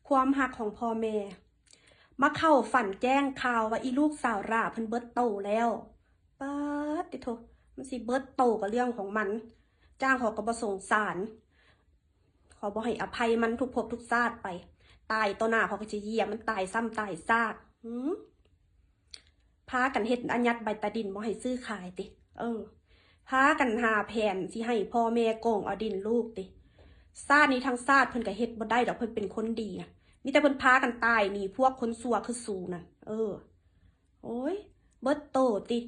ຄວາມຮັກຂອງພໍ່ແມ່ ມາເຂົ້າຝັນແຈ້ງຂ່າວວ່າອີລູກສາວຫຼ້າເພິ່ນເບິດໂຕແລ້ວ. ປາດຕິໂທ ມັນຊິເບິດໂຕກໍເລື່ອງຂອງມັນ, ຈ້າງເຂົາກໍບໍ່ສົງສານ. ເຂົາບໍ່ໃຫ້ອະໄພມັນທຸກພົບທຸກຊາດໄປ. ຕາຍຕໍ່ໜ້າເຂົາກໍຈະຢຽບມັນຕາຍຊ້ຳຕາຍຊາກ. ຫື ພາກັນເຮັດອາຍັດໃບຕາດິນບໍ່ໃຫ້ຊື້ຂາຍຕິ? ເອີ ພາກັນຫາແຜນຊິໃຫ້ພໍ່ແມ່ໂກງເອົາດິນລູກຕິ? ຊາດນີ້ທັງຊາດເພິ່ນກໍເຮັດບໍ່ໄດ້ດອກ, ເພິ່ນເປັນຄົນດີນະ. ມີແຕ່ເພິ່ນພາກັນຕາຍໜີພວກຄົນຊົ່ວຄືສູນະ. ເອີ ໂອ້ຍ ເບິດໂຕຕິ?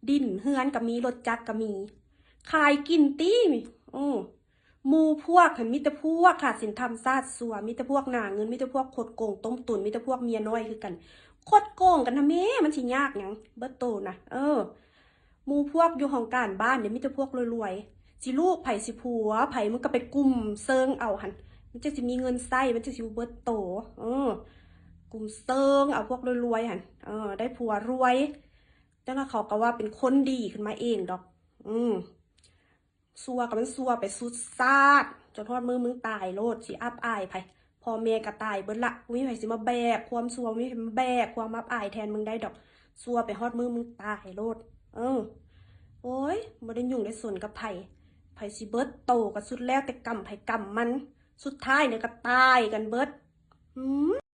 ດິນເຮືອນກໍມີ, ລົດຈັກກໍມີ, ຂາຍກິນຕິ? ໂອ້ ໝູ່ພວກຫັ້ນມີແຕ່ພວກຂາດສິນທຳຊາດຊົ່ວ, ມີແຕ່ພວກໜ້າເງິນ, ມີແຕ່ພວກຄົດໂກງຕົ້ມຕຸນ, ມີແຕ່ພວກເມຍນ້ອຍຄືກັນ. ຄົດໂກງກັນນະແມ້, ມັນຊິຍາກຫຍັງ ເບິດໂຕນະ. ເອີ ໝູ່ພວກຢູ່ຫ້ອງການບ້ານນີ້ມີແຕ່ພວກລວຍໆ. ຊິລູກໃຜ ຊິຜົວໃຜ ມັນກໍໄປກຸມເຊີງເອົາຫັ້ນ, ມັນຈັ່ງຊິມີເງິນໃຊ້, ມັນຈັ່ງຊິບໍ່ເບິດໂຕ. ເອີ ກຸມເຊີງເອົາພວກລວຍໆຫັ້ນ, ເອີ ໄດ້ຜົວລວຍ, ຈັ່ງນັ້ນເຂົາກໍວ່າເປັນຄົນດີຂຶ້ນມາເອງດອກ. ອືມ ຊົ່ວກໍມັນຊົ່ວໄປສຸດຊາດ ຈົນຮອດມື້ມຶງຕາຍໂລດ, ຊິອັບອາຍໃຜ? ພໍ່ແມ່ກໍຕາຍເບິດລະ, ບໍ່ມີໃຜຊິມາແບກຄວາມຊົ່ວ, ບໍ່ມີໃຜມາແບກຄວາມອັບອາຍແທນມຶງໄດ້ດອກ. ຊົ່ວໄປຮອດມື້ມຶງຕາຍໂລດ. ເອີ ໂອ້ຍ ບໍ່ໄດ້ຫຍຸ້ງໄດ້ສົນກັບໃຜ, ໃຜຊິເບິດໂຕກໍສຸດແລ້ວແຕ່ກຳໃຜກຳມັນ, ສຸດທ້າຍນີ້ກໍຕາຍກັນເບິດ. ຫື